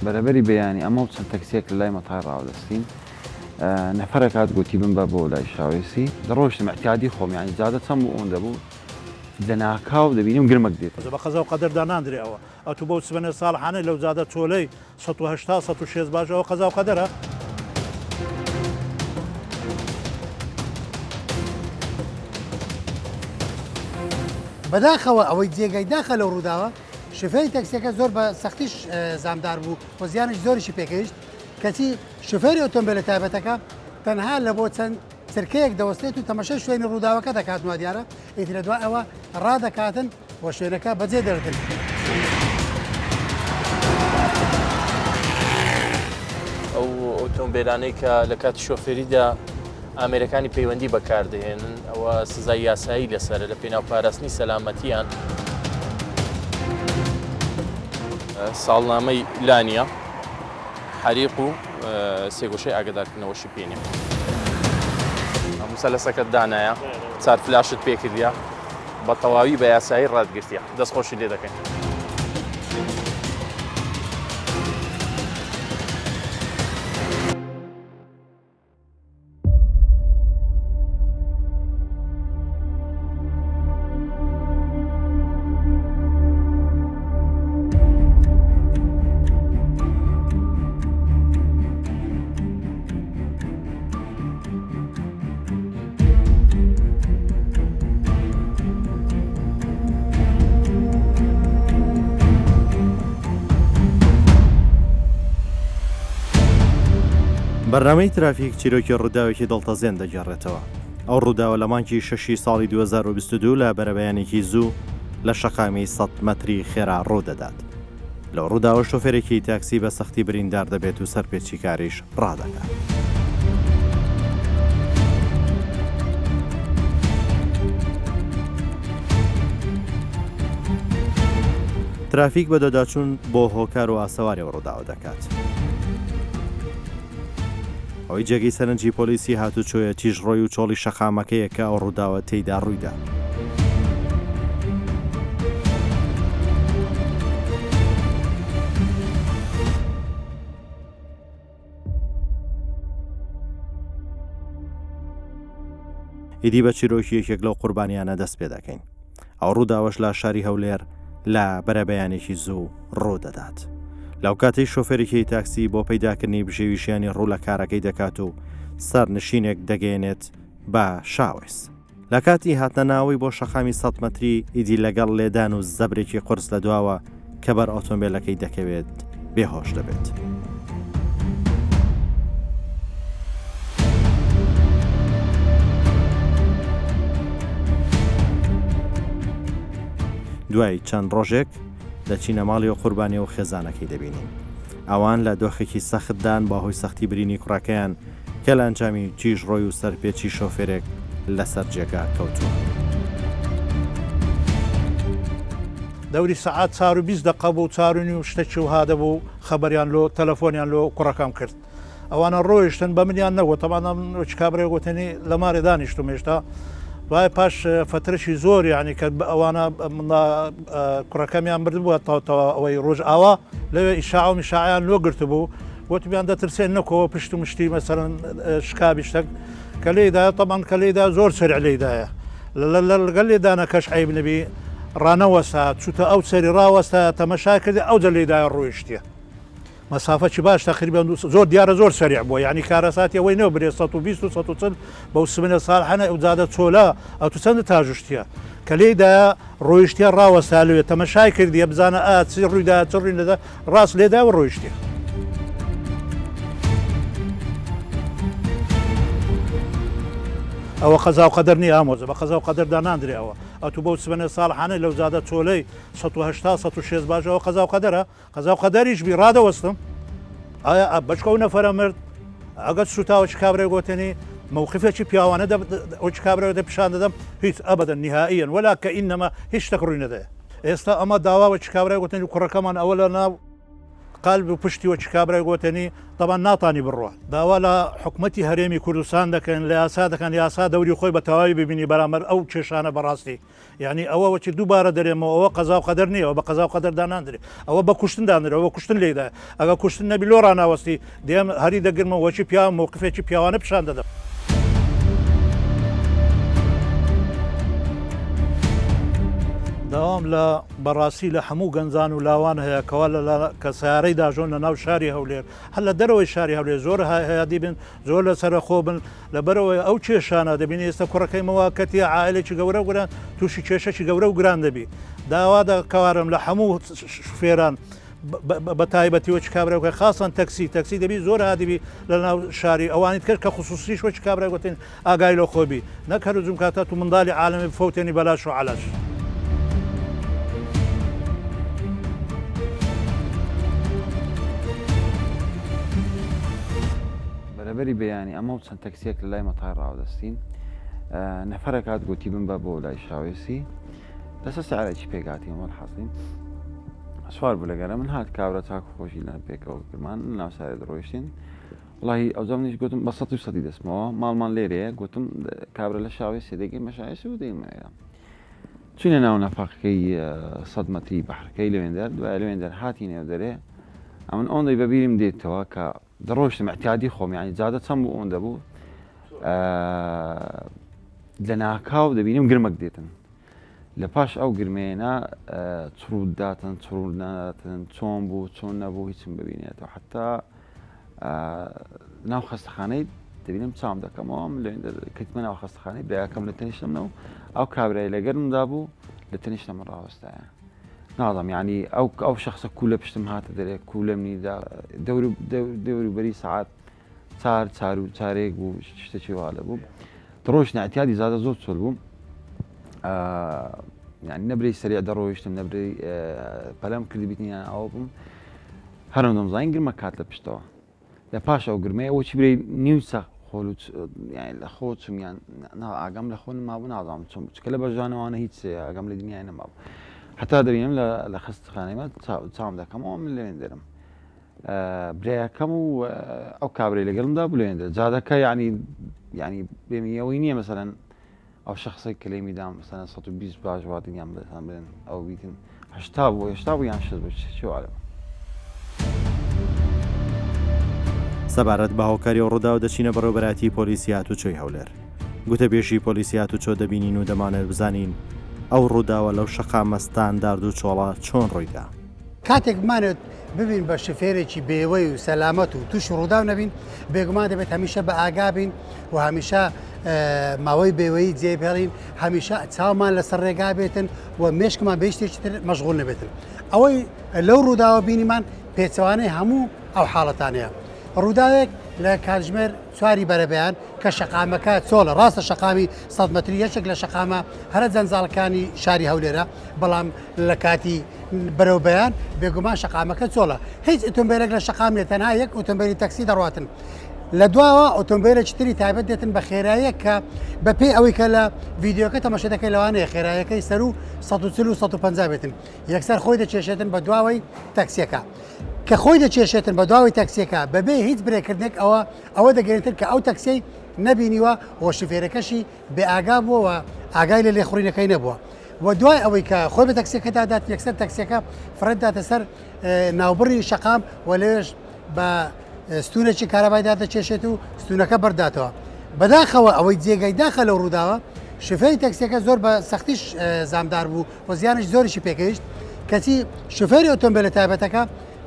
بەرەبەری بەیانی ئەمە و چەند تەکسیەک لە لای مەتار ڕاودەستین. نەفەرێک هات گوتی بمبە بۆ لای شاوێسی. دەڕۆیشتم ئیعتیادی خۆم یانی جادە چەند بوو ئەوەندە بوو. لە ناکاو دەبینم گرمەک دێت. بە قەزا و قەدەر داناندرێ ئەوە. ئەتوو بەو سبەنێ ساڵحانەی لەو جادە چۆلەی 180 160 باش ئەوە قەزا و قەدەرە؟ بەداخەوە ئەوەی جێگای داخە لەو ڕووداوە شوفێری تەکسیەکە زۆر بە سەختیش زامدار بوو و زیانێکی زۆریشی پێگەیشت، کەچی شوفێری ئۆتۆمبێلە تایبەتەکە تەنها لە بۆ چەند چرکەیەک دەوەستێت و تەمەشای شوێنی ڕووداوەکە دەکات وادیارە ئیتر لە دوای ئەوە ڕادەکاتن و شوێنەکە بەجێ دەردن. ئەو ئۆتۆمبێلانەی کە لە کاتی شۆفێریدا ئامێرەکانی پەیوەندی بەکاردەهێنن ئەوە سزای یاسایی لەسەرە لە پێناو پاراستنی سەلامەتیان. ساڵنامەی لانیە حەریق و سێگۆشەی ئاگدارکردنەوەشی پێ نیە. مسەلەسەکەت دانایە چار فلاشت پێکردە بە تەواوی بە یاسایی ڕاتگرتیە دەستخۆشی لێ دەکەین. بەرنامەی ترافیک چیرۆکی ڕووداوێکی دڵتەزێن دەگێڕێتەوە. ئەو ڕووداوە لە مانگی شەشی ساڵی 2022 لە بەرەبەیانێکی زوو لە شەقامی 100 مەتری خێرا ڕوودەدات. لەو ڕووداوە شۆفێرێکی تاکسی بە سەختی بریندار دەبێت و سەرپێچیکاریش ڕادەکات. ترافیک بەدواداچوون بۆ هۆکار و ئاسەواری ئەو ڕووداوە دەکات. ئەوەی جێگەی سەرنجی پۆلیسی هاتوچۆیە تیژڕۆی و چۆڵی شەقامەکەیە کە ئەو ڕووداوە تێیدا ڕوویدا. ئیدی بە چیرۆکی یەکێک لەو قوربانیانە دەست پێ دەکەین. ئەو ڕووداوەش لە شاری هەولێر لە بەرەبەیانێکی زوو ڕوودەدات. لەو کاتەی شۆفێرێکی تاکسی بۆ پەیداکردنی بژێوی ژیانی ڕوو لە کارەکەی دەکات و سەرنشینێک دەگەیەنێت بە شاوەیس. لە کاتی هاتنە ناوەی بۆ شەقامی سەد مەتری ئیدی لەگەڵ لێدان و زەبرێکی قورس لە دواوە کە بەر ئۆتۆمبێلەکەی دەکەوێت بێهۆش دەبێت. دوای چەند ڕۆژێک دەچینە ماڵی و قوربانی و خێزانەکەی دەبینین. ئەوان لە دۆخێکی سەختدان بەهۆی سەختی برینی کوڕەکەیان کە لە ئەنجامی تیژڕۆی و سەرپێچی شۆفێرێک لەسەر جێگا کەوتووە. دەوری سەعات چار و 20 دەقە بوو چار و نیو شتەکی وها دەبوو خەبەریان لۆ تەلەفۆنیان لۆ کوڕەکەم کرد ئەوانە ڕۆیشتن بە منیان نەگوت تەبعەن ئەمن وەکی کابرای گوتنی لە مارێ دانیشتوم هێشتا دوای پاش فەترەشی زۆر یعنی کە ئەوانە کوڕەکەمیان بردبووە تاوتەوە ئەوەی ڕۆژ ئاوا لەوێ ئیشاع و میشاعیان لۆ گرتبوو وتمیان دەترسێن نەکەوە پشت و مشتی مەسەرەن شکابی شتەک کە لێدا تەمان کە لێدا زۆر سەرع لێدایە لەگەل لێدانەکەش عیب نەبی ڕانەوەسا چوتە ئەو سەری ڕاوەستا تەمەشا کردی ئەو جە لێدایە ڕۆیشتیە مەسافەکی باش تەقریبەن زۆر دیارە زۆر سەریع بووە یعنی کارەساتی ئەوەی نەو برێ 120 و 140 بەو سمنە ساڵحانە ئەو جادە چۆلە ئەو تو چەندە تاژشتیە کە لێیدایە ڕۆیشتیە ڕاوەستا لەوێ تەمەشای کردیە بزانە ئا چی ڕوویدا چ ڕووی نەدا ڕاست لێدا و ڕۆیشتیە. ئەوە قەزا و قەدەر نییە ئامۆزە بە قەزا و قەدەر داناندرێ ئەوە ئەتوو بەو سبەنێ ساڵحانەی لەو جادە چۆلەی 180 160 باش ئەوە قەزا و قەدەرە قەزا و قەدەریش بی ڕادەوەستم ئایا بەچکە ئەو نەفەرە مرد ئەگەر سوتاوە چ کابرای گۆتەنی موقفێکی پیاوانە ئەو چ کابرای دە پیشان دەدەم هیچ ئەبەدەن نهائیەن ولا کە ئینەما هیچ شتێک ڕووی نەدەیە ئێستا ئەمە داواوە چ کابرای گوتنی کوڕەکەمان ئەوە لە ناو. قالب و پشتی وەکی کابرای گۆتەنی تەبان ناتانی بڕوا. داوا لە حکومەتی هەرێمی کوردستان دەکەن لە یاسا دەکەن یاسا دەوری خۆی بە تەواوی ببینی بەرامبەر ئەو کێشانە بەڕاستی یعنی ئەوە وەکی دووبارە دەرێمەوە ئەوە قەزا و قەدەر نییە بە قەزا و قەدەر داناندرێ ئەوە بە کوشتن دانرێ ئەوە کوشتن لێدا ئەگە کوشتن نەبی لۆ ڕاناوەستی دێم هەری دەگرمەوە وەکی پیاو مەوقفێکی پیاوانە پیشان دەدەم. داوام لە بەڕاستی لە هەموو گەنجان و لاوان هەیە کەوا لە کە سیارەی داژۆن لە ناو شاری هەولێر هەر لە دەرەوەی شاری هەولێر زۆر هەیادی بن زۆر لەسەرە خۆ بن لەبەرئەوەی ئەو کێشانە دەبینی ئێستا کوڕەکەی مەواکەتیە عائلێکی گەورە و گران تووشی کێشەکی گەورە و گران دەبی داوا دەکارم لە هەموو شوفێران بە تایبەتی وەچ کابراوکە خاصەن تەکسی تەکسی دەبی زۆر هادیبی لە ناو شاری ئەوانی تکرد کە خصوصیش وەچ کابرا گوتن ئاگای لە خۆبی نەک هەر زوم کاتە تو منداڵی عالەمی بفەوتێنی بەلاش و عەلەش. بەرەبەری بەیانی ئەمە و چەند تەکسیەک لە لای مەتار ڕاودەستین نەفەرێک هات گوتی بمبە بۆ لای شاوێسی لەسەر سعرێکی پێکاتین وەڵحەسین سوار بوو لەگەرە من هات کابرا چاک خۆشی لە پێکەوە کرمان ناوسارێ دەڕۆیشتین وڵی ئەو منیش گوتم بە سە سەدی دەستمەوە ماڵمان لێرەیە گوتم کابرا لە شاوێسی دەگەی مەشایسی و دەیمەیە چوینە ناو نەفەقەکەی سەد مەتری بەحرەکەی لەوێندەر دوای لەوێندەر هاتینەوە دەرێ ئەمن ئەوەندەی بەبیرم دێتەوە کە دەڕۆشتم اعتیادی خۆم یعنی جادە چەند بوو ئەوەندە بوو لە ناکاو دەبینم گرمەک دێتن لە پاش ئەو گرمەیەنا چڕوت داتن چڕوت ناداتن چۆن بوو چۆن نەبوو هیچم ببینێتەوە حتا ناو خەستەخانەی دەبینم چاوم دەکەمەوە من لەوێ کەتمە ناو خەستەخانەی برایەکەم لە تەنیشتم نەو ئەو کابرای لەگەرمدا بوو لە تەنیشتە من ڕاوەستایە ناڵم یعنی ئەو ئەو شخصە کو لە پشتم هاتە دەرێ کو لە منیدا دەور دەوروبەری سعات چار چار و چارێک بوو شتێکی وا لە بوو دڕۆشت ناتیادی زادە زۆر چۆل بووم یعنی نەبرەی سەریع دەڕۆیشتم نەبرەی پەلەم کردبیتنیان ئەوە بووم هەرم دەمزانین گرمە کات لە پشتەوە لە پاش ئەو گرمەیە ئەوە چی برێ نیو سە خۆل لە خۆ چم یان ئاگام لە خۆ نمابوو نازانم چۆن چکە لە بەژانەوانە هیچ ئاگام لە دنیای نەمابوو هەتا دەبینم لە خستخانەیمە چاوم دەکەمەوە من لەوێن دەرم برایەکەم و ئەو کابرای لەگەڵمدا بلێن جادەکە ینی ینی بێمیەوەی نییە مەسەرەن ئەو شەخسەی کە لێمی دام مەسەلەن 120 باش واتن یان بەسان بڵێن ئەو بیتن 80 بوو هێشتا بوو یان شت بوو چ وارە سەبارەت بە هۆکاری ئەو ڕووداوە دەچینە بەڕێوەبەرایەتی پۆلیسی هاتوچۆی هەولێر. گوتەبێژی پۆلیسی هاتوچۆ دەبینین و دەمانەوێت بزانین ئەو ڕووداوە لەو شەقامە ستاندارد و چۆڵە چۆن ڕوویدا. کاتێک بمانەوێت ببین بە شفێرێکی بێوەی و سەلامەت و تووشی ڕووداو نەبین، بێگومان دەبێت هەمیشە بە ئاگا بین و هەمیشە ماوەی بێوەیی جێ بهێڵین، هەمیشە چاومان لەسەر ڕێگا بێتن و مێشکمان بە هیچ شتێکی تر مەشغوڵ نەبێتن. ئەوەی لەو ڕووداوە بینیمان پێچەوانەی هەموو ئەو حاڵەتانەیە. ڕووداوێک لە کاتژمێر چواری بەرەبەیان کە شەقامەکە چۆڵە، ڕاستە شەقامی سەد مەتری یەکێک لە شەقامە هەرە جەنجاڵەکانی شاری هەولێرە، بەڵام لە کاتی بەرەو بەیان بێگومان شەقامەکە چۆڵە هیچ ئۆتۆمبیلێک لە شەقام نیە تەنها یەک ئۆتۆمبیلی تەکسی دەڕاتن لە دواوە ئۆتۆمبیلێکی تری تایبەت دێتن بە خێراییەک کە بەپێی ئەوەی کە لە ڤیدیۆکە تەماشا دەکەی لەوانەیە خێرایەکەی سەر و 140 و 150 بێتن یەکسەر خۆی دەکێشێتن بە دواوەی تەکسیەکە کە خۆی دەکێشێتن بە دواوەی تەکسیەکە بەبێ هیچ برێکردنێک ئەوە ئەوە دەگەێنتر کە ئەو تەکسیەی نەبینیوە و شوفێرەکەشی بێ ئاگا بووە و ئاگای لە لێخوڕینەکەی نەبووە و دوای ئەوەی کە خۆی بە تەکسیەکەدا دات یەکسەر تەکسیەکە فڕێداتە سەر ناوبڕی شەقام و لەوێش بە ستونێکی کارەبای دادەکێشێت و ستونەکە بەرداتەوە بەداخەوە ئەوەی جێگای داخە لەو ڕووداوە شوفێری تەکسیەکە زۆر بە سەختیش زامدار بوو و زیانش زۆریشی پێگەیشت کەچی شوفێری ئۆتۆمبیلە تایبەتەکە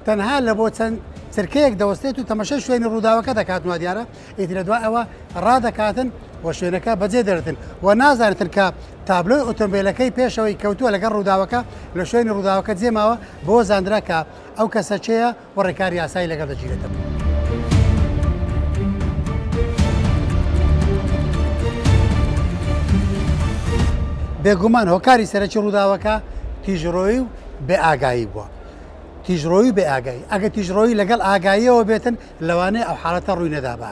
تەنها لە بۆ چەند چرکەیەک دەوەستێت و تەمەشای شوێنی ڕووداوەکە دەکات نادیارە ئیتر لە دوای ئەوە ڕادەکاتن و شوێنەکە بەجێ دەرتن و نازانێتن کە تابلۆی ئۆتۆمبیلەکەی پێشەوەی کەوتووە لەگەڵ ڕووداوەکە لە شوێنی ڕووداوەکە جێماوە بۆ زاندرا کە ئەو کەسە کێیە و ڕێکاری یاسایی لەگەڵ دەگیرێتە. بێگومان هۆکاری سەرەکی ڕووداوەکە تیژڕۆیی و بێ ئاگایی بووە. تیژڕۆیی و بێ ئاگایی ئەگە تیژڕۆیی لەگەڵ ئاگاییەوە بێتن لەوانەیە ئەو حاڵەتە ڕووی نەدابا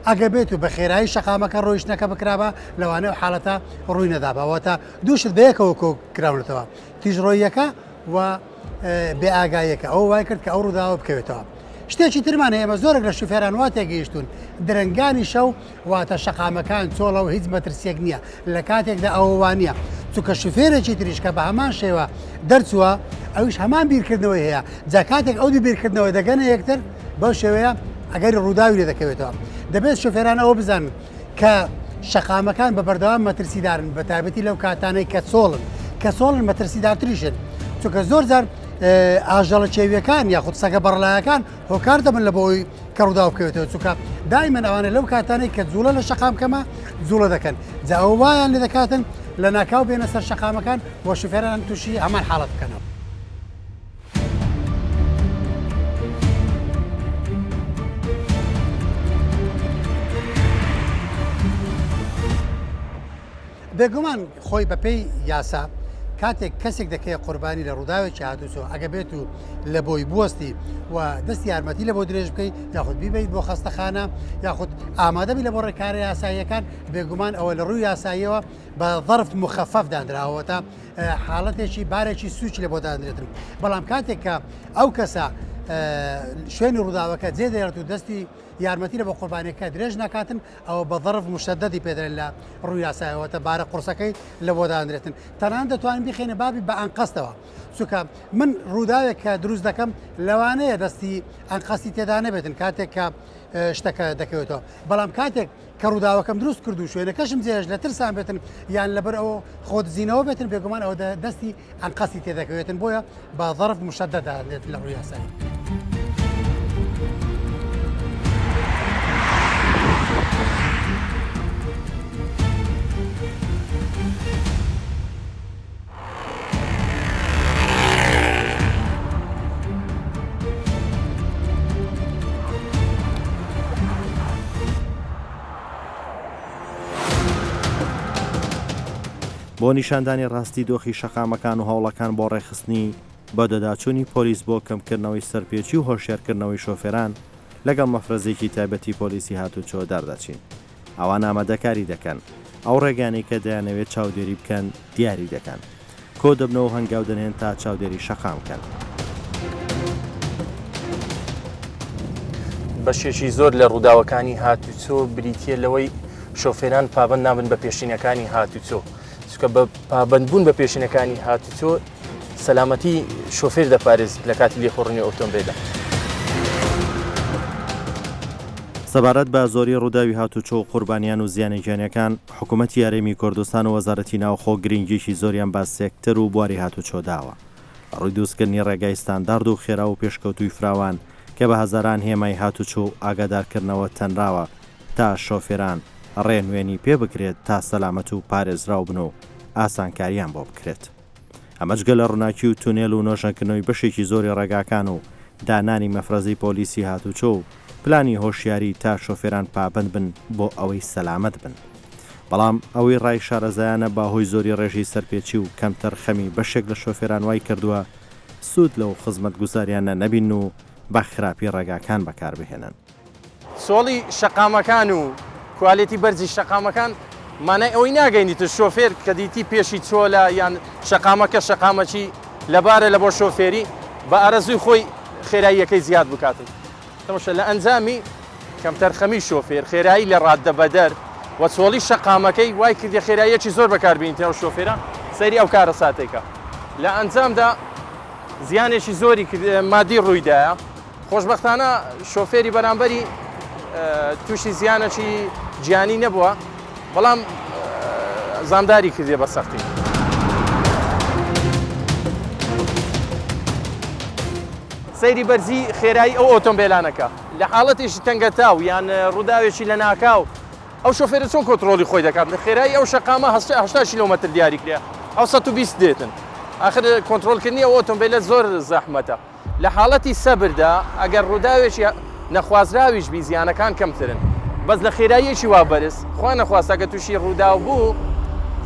ئەگە بێت و بە خێرایی شەقامەکە ڕۆیشتنەکە بکرابا لەوانەیە ئەو حاڵەتە ڕووی نەدابا واتە دوو شت بەیەکەوە کۆ کراونەتەوە تیژڕۆییەکە و بێ ئاگاییەکە ئەوە وای کرد کە ئەو ڕووداوە بکەوێتەوە. شتێکی ترمان هەیە ئێمە زۆرێک لە شوفێران وا تێگەیشتوون درەنگانی شەو واتە شەقامەکان چۆڵە و هیچ مەترسیەک نییە لە کاتێکدا ئەوە وا نییە چونکە شوفێرێکی تریش کە بە هەمان شێوە دەرچووە ئەویش هەمان بیرکردنەوەی هەیە جا کاتێک ئەو دوو بیرکردنەوە دەگەنە یەکتر بەو شێوەیە ئەگەری ڕووداوی لێ دەکەوێتەوە دەبێت شوفێران ئەوە بزانن کە شەقامەکان بە بەردەوام مەترسیدارن بە تایبەتی لەو کاتانەی کە چۆڵن کە چۆڵن مەترسیدارتریشن چونکە زۆر جار ئاژەڵە کێویەکان یاخود سەگە بەڕلایەکان هۆکار دەبن لە بۆی کە ڕووداو بکەوێتەوە چونکە دایمەن ئەوانە لەو کاتانەی کە جوڵە لە شەقام کەمە جوڵە دەکەن جا ئەوە وایان لێ دەکاتن لە ناکاو بێنە سەر شەقامەکان و شوفێران تووشی هەمان حاڵەت بکەنەوە. بێگومان خۆی بەپێی یاسا کاتێک کەسێک دەکەیە قوربانی لە ڕووداوێکی هاتوچۆ ئەگە بێت و لە بۆی بوەستی و دەستی یارمەتی لە بۆ درێژ بکەیت یاخود بیبیت بۆ خەستەخانە یاخود ئامادەبی لە بۆ ڕێکارە یاساییەکان بێگومان ئەوە لە ڕووی یاساییەوە بە ظرف مخفف دانراوە تا حاڵەتێکی بارێکی سوچ لە بۆ دادرێتن بەڵام کاتێک کە ئەو کەسە شوێنی ڕووداوەکە جێ دێرێت و دەستی یارمەتی لە بۆ قوربانیەکە درێژ ناکاتن ئەوە بە ظرف مشددی پێدرێن لە ڕووی یاسایەوە تە بارە قورسەکەی لە بۆ دادرێتن تەنان دەتوانین بخێنە بابی بە ئەنقەستەوە چونکە من ڕووداوێک کە دروست دەکەم لەوانەیە دەستی ئەنقەستی تێدا نەبێتن کاتێک کە شتەکە دەکەوێتەوە بەڵام کاتێک کە ڕووداوەکەم دروست کرد و شوێنەکەشم جێهێشت لە ترسان بێتن یان لەبەر ئەوە خۆدزینەوە بێتن بێگومان ئەوە دەستی ئەنقەستی تێدەکەوێتن بۆیە بە ظرف مشدد دادرێت لە ڕووی یاسایی. بۆ نیشاندانی ڕاستی دۆخی شەقامەکان و هەوڵەکان بۆ ڕێکخستنی بەدواداچوونی پۆلیس بۆ کەمکردنەوەی سەرپێچی و هۆشیارکردنەوەی شۆفێران، لەگەڵ مەفرەزێکی تایبەتی پۆلیسی هاتوچۆ دەردەچین. ئەوان ئامادەکاری دەکەن، ئەو ڕێگانەی کە دەیانەوێت چاودێری بکەن دیاری دەکەن. کۆ دەبنەوە و هەنگاو دەنێن تا چاودێری شەقام بکەن. بەشێکی زۆر لە ڕووداوەکانی هاتوچۆ بریتییە لەوەی شۆفێران پابەند نابن بە پێشینەکانی هاتوچۆ، چونکە بە پابەندبوون بە پێشینەکانی هاتوچۆ سەلامەتی شۆفێر دەپارێزیت لە کاتی لێخوڕینی ئۆتۆمبێلدا. سەبارەت بە زۆری ڕووداوی هاتوچۆ و قوربانیان و زیانە گیانیەکان، حکومەتی هەرێمی کوردستان و وەزارەتی ناوخۆ گرنگیەکی زۆریان بە سێکتەر و بواری هاتوچۆ داوە. لە ڕووی دروستکردنی ڕێگای ستاندارد و خێرا و پێشکەوتووی فراوان کە بە هەزاران هێمای هاتوچۆ و ئاگادارکردنەوە تەنراوە تا شۆفێران ڕێنوێنی پێ بکرێت تا سەلامەت و پارێزراو بن و ئاسانکاریان بۆ بکرێت. ئەمە جگە لە ڕووناکی و تونێل و نۆژەنکردنەوەی بەشێکی زۆری ڕێگاکان و دانانی مەفرەزەی پۆلیسی هاتوچۆ و پلانی هۆشیاری تا شۆفێران پابەند بن بۆ ئەوەی سەلامەت بن. بەڵام ئەوەی ڕای شارەزایانە بە هۆی زۆری ڕێژەی سەرپێچی و کەمتەرخەمی بەشێک لە شۆفێران وای کردووە سوود لەو خزمەتگوزاریانە نەبین و بە خراپی ڕێگاکان بەکاربهێنن. چۆڵی شەقامەکان و کوالێتی بەرزی شەقامەکان مانای ئەوەی ناگەینیت شۆفێر کە دیتی پێشی چۆلە یان شەقامەکە شەقامەکی لەبارە لە بۆ شۆفێری بە ئارەزووی خۆی خێراییەکەی زیاد بکاتن تەماشا لە ئەنجامی کەمتەرخەمی شۆفێر خێرایی لە ڕاددە بەدەر و چۆڵی شەقامەکەی وای کردی خێراییەکی زۆر بەکاربینیت ئەو شۆفێرە سەیری ئەو کارەساتێکە لە ئەنجامدا زیانێکی زۆری مادی ڕوویدایە خۆشبەختانە شۆفێری بەرامبەری تووشی زیانەکی گیانی نەبووە، بەڵام زامداری کردیە بە سەختی. سەیری بەرزی خێرایی ئەو ئۆتۆمبێلانەکە لە حاڵەتێکی تەنگەتاو یان ڕووداوێکی لەناکاو ئەو شۆفێرە چۆن کۆنترۆڵی خۆی دەکات لە خێرایی ئەو شەقامە 80 کیلۆمەتر دیاری کرێ ئەو 120 دێتن ئاخر کۆنترۆڵکردنی ئەو ئۆتۆمبێلە زۆر زەحمەتە. لە حاڵەتی سەبردا ئەگەر ڕووداوێکی نەخوازراویش بی زیانەکان کەمترن بەس لە خێراییەکی وا بەرز خوا نەخواستە گەر تووشی ڕووداو بوو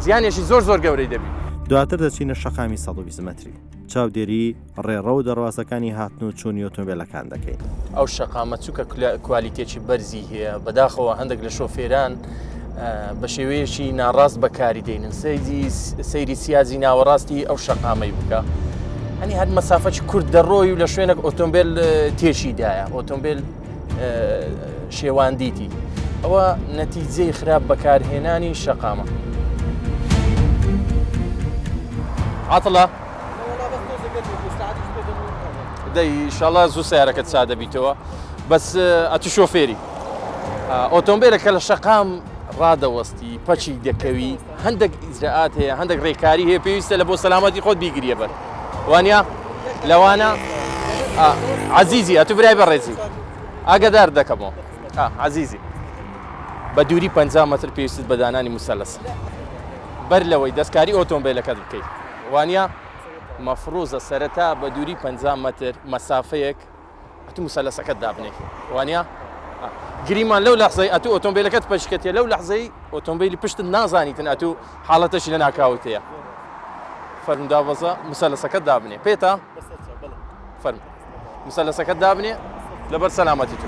زیانێکی زۆر زۆر گەورەی دەبی. دواتر دەچینە شەقامی 120 مەتری، چاودێری ڕێڕەو و دەروازەکانی هاتن و چوونی ئۆتۆمبێلەکان دەکەین. ئەو شەقامە چونکە کوالیتێکی بەرزی هەیە بەداخەوە هەندێک لە شۆفێران بە شێوەیەکی ناڕاست بەکاری دێنن سەیری سیاجی ناوەڕاستی ئەو شەقامەی بکە. هەنی هەر مەسافەکی کورت دەڕۆی و لە شوێنێک ئۆتۆمبیل تێشی دایە ئۆتۆمبیل شێواندیتی ئەوە نەتیجەی خراپ بەکارهێنانی شەقامە. عاتڵە دەی ئیشەڵا زوو سیارەکەت سا دەبیتەوە بەس ئەتو شۆفێری ئۆتۆمبیلەکە لە شەقام ڕادەوەستی پەچی دەکەوی هەندێک ئیجرائات هەیە هەندێک ڕێکاری هەیە پێویستە لە بۆ سەلامەتی خۆت بیگریە بەر وانە لەوانە عزیزی ئەتو برای بەڕێزی ئاگدار دەکەمەوە عزیزی بە دووری 50 متر پێویستت بە دانانی مسەلەس بەر لەوەی دەستکاری ئۆتۆمبیلەکەت بکەیت وانە مەفروزە سەرەتا بە دووری 50 متر مەسافەیەک ئەتو مسەلەسەکەت دابنێ وانە گریمان لەو لەحزەی ئەتو ئۆتۆمبیلەکەت پەشکەتێ لەو لەحزەی ئۆتۆمبیلی پشتت نازانیتن ئەتو حاڵەتەشی لە ناکاوت هەیە فەرم دابەزە مسەلەسەکەت دابنێ پێتە فەرم مسەلەسەکەت دابنێ لەبەر سەلامەتی تو.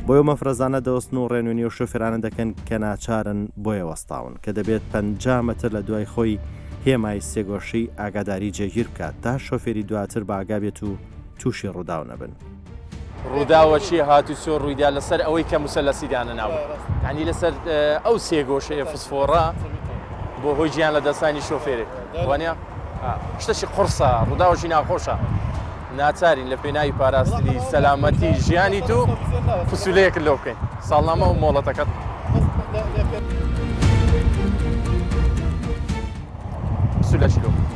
بۆیە مەفرەزانە دەوەستن و ڕێنوێنی ئەو شۆفێرانە دەکەن کە ناچارن بۆیە وەستاون کە دەبێت 50 مەتر لە دوای خۆی هێمای سێگۆشەی ئاگاداری جێگیر بکات تا شۆفێری دواتر بە ئاگا بێت و تووشی ڕووداو نەبن. ڕووداوەکی هاتوچۆ ڕوویدا لەسەر ئەوەی کە موسەلەسی دانەنابوو یانی لەسەر ئەو سێگۆشەیە فسفۆڕە بۆ هۆی گیان لە دەستانی شۆفێرێک وانە شتەشی قڕسە ڕووداوەکی ناخۆشە ناچارین لە پێناوی پاراستنی سەلامەتی ژیانی تو پسولەیەکت لۆ بکەین ساڵنامە و مۆڵەتەکەت پسولەشی لۆ بکەین.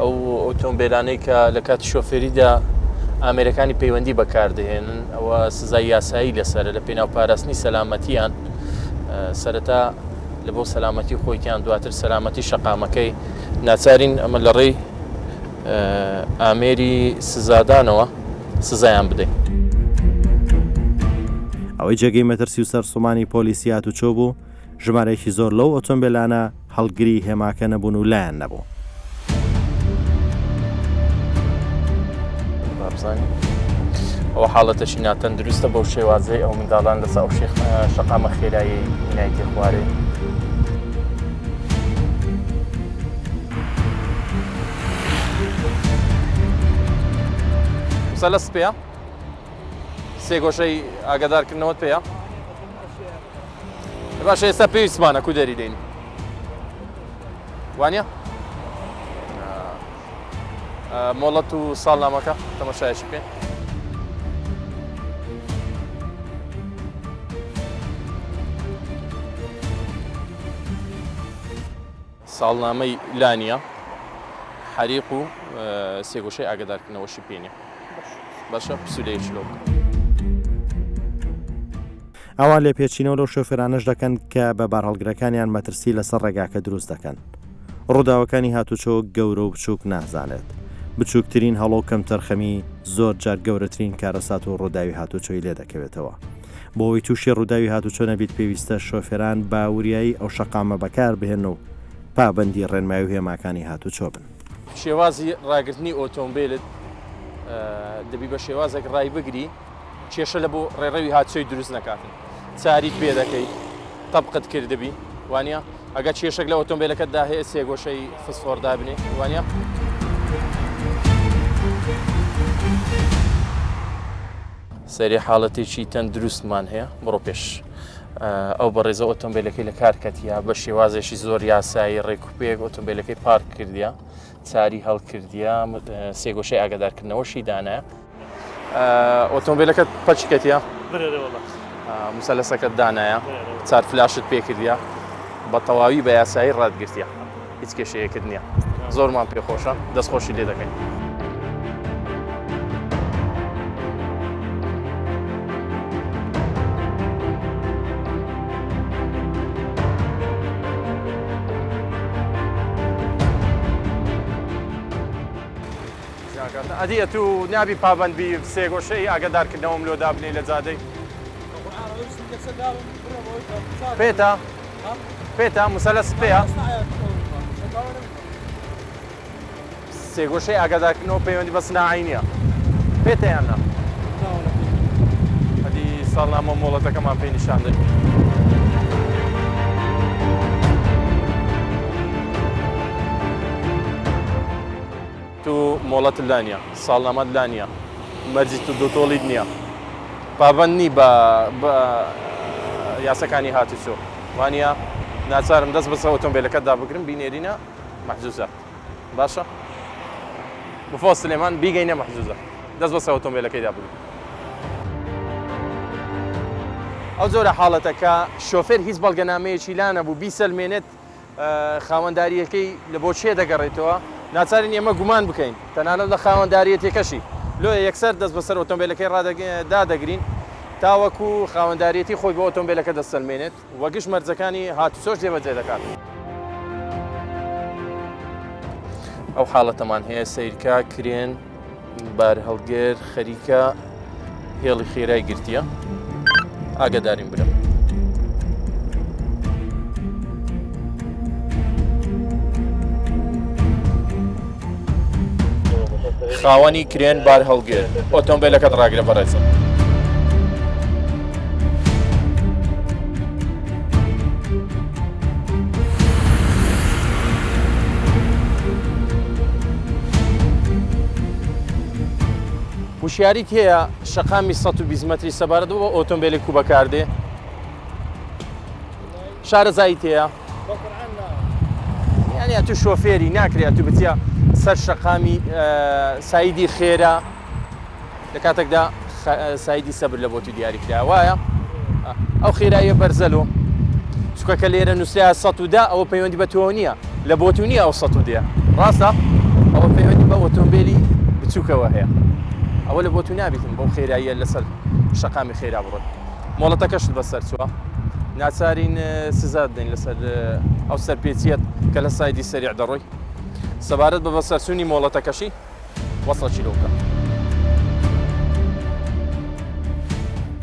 ئەو ئۆتۆمبیلانەی کە لە کاتی شۆفێریدا ئامێرەکانی پەیوەندی بەکاردەهێنن ئەوە سزای یاسایی لەسەرە لە پێناو پاراستنی سەلامەتیان سەرەتا لە بۆ سەلامەتی خۆیتیان دواتر سەلامەتی شەقامەکەی ناچارین ئەمە لە ڕێی ئامێری سزادانەوە سزایان بدەین. ئەوەی جێگەی مەترسی و سەرسوڕمانی پۆلیسی هاتوچۆ بوو، ژمارەیەکی زۆر لەو ئۆتۆمبێلانە هەڵگری هێماکە نەبوون و لایان نەبوو. بابزانین ئەوە حاڵەتەشی ناتەندروستە بەو شێوازەی ئەو منداڵان لەسە ئەو شێخ شەقامە خێرایی نایتێ خوارێ. مسەلەست پێیە؟ سێگۆشەی ئاگادارکردنەوەت پێیە؟ باشە ئێستا پێویستمانە کو دەری دەین وانە مۆڵەت و ساڵنامەکە تەمەشایشی بکەین ساڵنامەی لا نییە حەریق و سێگۆشەی ئاگادارکردنەوەشی پێ نییە باشە پسولەیەکی لۆ بکە. ئەوان لێپێچینەوە لەو شۆفێرانەش دەکەن کە بە بارهەڵگرەکانیان مەترسی لەسەر ڕێگاکە دروست دەکەن. ڕووداوەکانی هاتوچۆ گەورە و بچووک نازانێت. بچووکترین هەڵە و کەمتەرخەمی زۆر جار گەورەترین کارەسات و ڕووداوی هاتوچۆی لێدەکەوێتەوە. بۆ ئەوەی تووشی ڕووداوی هاتوچۆ نەبیت پێویستە شۆفێران بە وریایی ئەو شەقامە بەکار بهێنن و پابەندی ڕێنمایی و هێماکانی هاتوچۆ بن. شێوازی ڕاگرتنی ئۆتۆمبێلت دەبی بە شێوازێک ڕایبگری کێشە لە بۆ ڕێڕەوی هاتوچۆی دروست نەکاتن چاریت پێ دەکەی تەبقت کردبی وانە ئەگە کێشێک لە ئۆتۆمبیلەکەتدا هەیە سێگۆشەی فسفۆر دابنێ وانە سەیری حاڵەتێکی تەندروستمان هەیە بڕۆ پێش ئەو بەڕێزە ئۆتۆمبیلەکەی لە کار کەتیە بە شێوازێکی زۆر یاسایی ڕێکوپێک ئۆتۆمبیلەکەی پارک کردیە چاری هەڵکردیە سێگۆشەی ئاگادارکردنەوەشی دانایە ئۆتۆمبیلەکەت پەچ کەتیە مسەلەسەکەت دانایە چار فلاشت پێکردیە بە تەواوی بە یاسایی ڕاتگرتیە هیچ کێشەیەکت نییە زۆرمان پێخۆشە دەستخۆشی لێ دەکەین. ئەدی ئەتوو نابی پابەند بی سێگۆشەی ئاگادارکردنەوەم لۆ دابنێی لە جادەی پێتە پێتە مسەلەس پێیە سێگۆشەی ئاگادارکردنەوە پەیوەندی بە سناعی نییە. پێتە یان نا؟ ئەدی ساڵنامە و مۆڵەتەکەمان پێ نیشان دەی. تو مۆڵەتت لا نییە، ساڵنامەت لا نییە، مەرجی توندوتۆڵیت نییە، پابەند نی بە یاسەکانی هاتوچۆ، وانییە؟ ناچارم دەست بەسەر ئۆتۆمبێلەکەتدا بگرم بینێرینە مەحجوزات. باشە مفەوەز سلێمان بیگەینە مەحجوزە دەست بەسەر ئۆتۆمبێلەکەیدا بگرن. ئەو جۆرە حاڵەتە کە شۆفێر هیچ بەڵگەنامەیەکی لا نەبوو بیسەلمێنێت خاوەندارییەکەی لە بۆ کێ دەگەڕێتەوە، ناچارین ئێمە گومان بکەین تەنانەت لە خاوەنداریەتیەکەشی، لۆیە یەکسەر دەست بەسەر ئۆتۆمبێلەکەی دادەگرین تاوەکو خاوەنداریەتی خۆی بۆ ئۆتۆمبێلەکە دەسەلمێنێت و گشت مەرجەکانی هاتوچۆش جێبەجێ دەکات. ئەو حاڵەتەمان هەیە سەیرکە کرێن بارهەڵگر خەریکە هێڵی خێرای گرتیە ئاگادارین برم. خاوەنی کرێن بار هەڵگر ئۆتۆمبیلەکەت ڕاگرە بەڕێزم. وشیاریت هەیە شەقامی 120 مەتری سەبارەت بۆ ئۆتۆمبیلی کو بەکاردێ شارەزاییت هەیە یعنی ئەتو شۆفێری ناکرێ ئەتو بچیە سەر شەقامی سایدی خێرا لە کاتێکدا سایدی سەبر لە بۆتی دیاری کرا وایە ئەو خێراییە بەرزەلۆ چونکە کە لێرە نووسرا 110 ئەوە پەیوەندی بە تۆ نییە لە بۆتو نییە ئەو 110 ڕاستە ئەوە پەیوەندی بە ئۆتۆمبیلی بچووکەوە هەیە ئەوە لە بۆتو نابیتم بەو خێراییە لەسەر شەقامی خێرا بڕۆی مۆڵەتەکەشت بەسەر چووە ناچارین سزات بدەین لەسەر ئەو سەرپێچیەت کە لە سایدی سەریع دەڕۆی سەبارەت بە بەسەرچوونی مۆڵەتەکەشی وەسڵە چیرۆکە.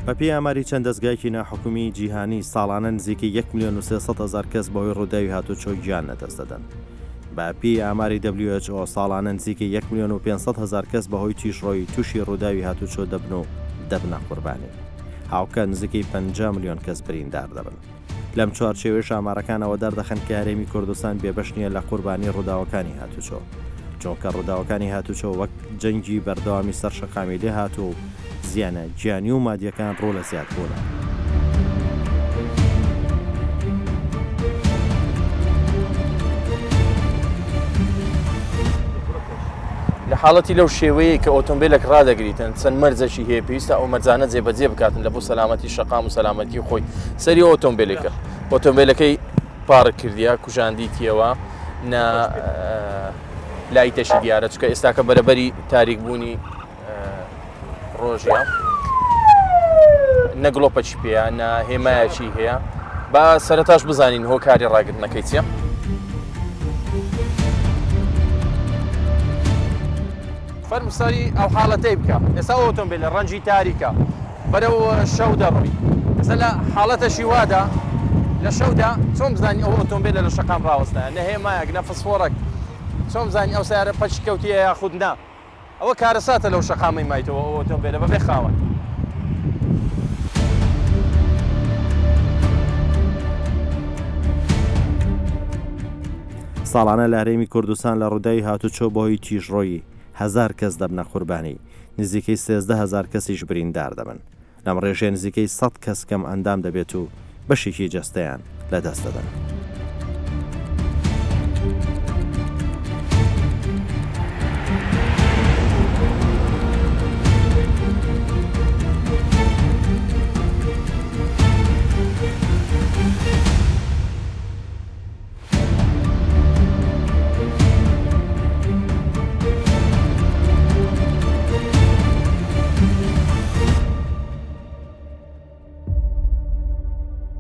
بەپێی ئاماری چەند دەزگایەکی ناحکومیی جیهانی، ساڵانە نزیکەی یەک ملیۆن و 300 هەزار کەس بەهۆی ڕووداوی هاتوچۆ گیان لەدەست دەدەن. بە پێی ئاماری WHO ساڵانە نزیکەی یەک ملیۆن و 500 هەزار کەس بەهۆی تیژڕۆیی تووشی ڕووداوی هاتوچۆ دەبن و دەبنە قوربانی. هاوکات نزیکەی 50 ملیۆن کەس بریندار دەبن. لەم چوارچێوەیەش ئامارەکان ئەوە دەردەخەن کە هەرێمی کوردستان بێبەش نییە لە قوربانی ڕووداوەکانی هاتوچۆ، چونکە ڕووداوەکانی هاتوچۆ وەک جەنگی بەردەوامی سەر شەقامی لێهاتووە و زیانە گیانی و مادییەکان ڕوو لە زیادبوونە. لە حاڵەتی لەو شێوەیەی کە ئۆتۆمبیلێک ڕادەگریتن چەند مەرجێکی هەیە پێویستە ئەو مەرجانە جێبەجێ بکاتن لە بۆ سەلامەتی شەقام و سەلامەتی خۆی سەری ئۆتۆمبیلێکە ئۆتۆمبیلەکەی پارک کردیە کوژاندیتیەوە نە لایتەشی دیارە چکە ئێستاکە بەرەبەری تاریک بوونی ڕۆژە نە گڵۆپەکی پێیە نە هێمایەکی هەیە با سەرتاش بزانین هۆکاری ڕاگرتنەکەی چییە؟ فەرموو سەری ئەو حاڵەتەی بکە ئێستا ئەو ئۆتۆمبیلە ڕەنگی تاریکە بەرەو شەو دەڕۆی ئێستا لە حاڵەتەشی وادا لە شەودا چۆن بزانی ئەو ئۆتۆمبیلە لە شەقام ڕاوەستایە نە هێمایەک نە فسفۆڕێک چۆن بزانی ئەو سیارە پەکی کەوتیە یاخود نا ئەوە کارەساتە لەو شەقامەی مایتەوە ئەو ئۆتۆمبیلە بەبێ خاوەن. ساڵانە لە هەرێمی کوردستان لە ڕووداوی هاتوچۆ بەهۆی تیژڕۆیی هەزار کەس دەبنە قوربانی، نزیکەی 13 هەزار کەسیش بریندار دەبن. لەم ڕێژەیە نزیکەی 100 کەس کەمئەندام دەبێت و بەشێکی جەستەیان لەدەست دەدەن.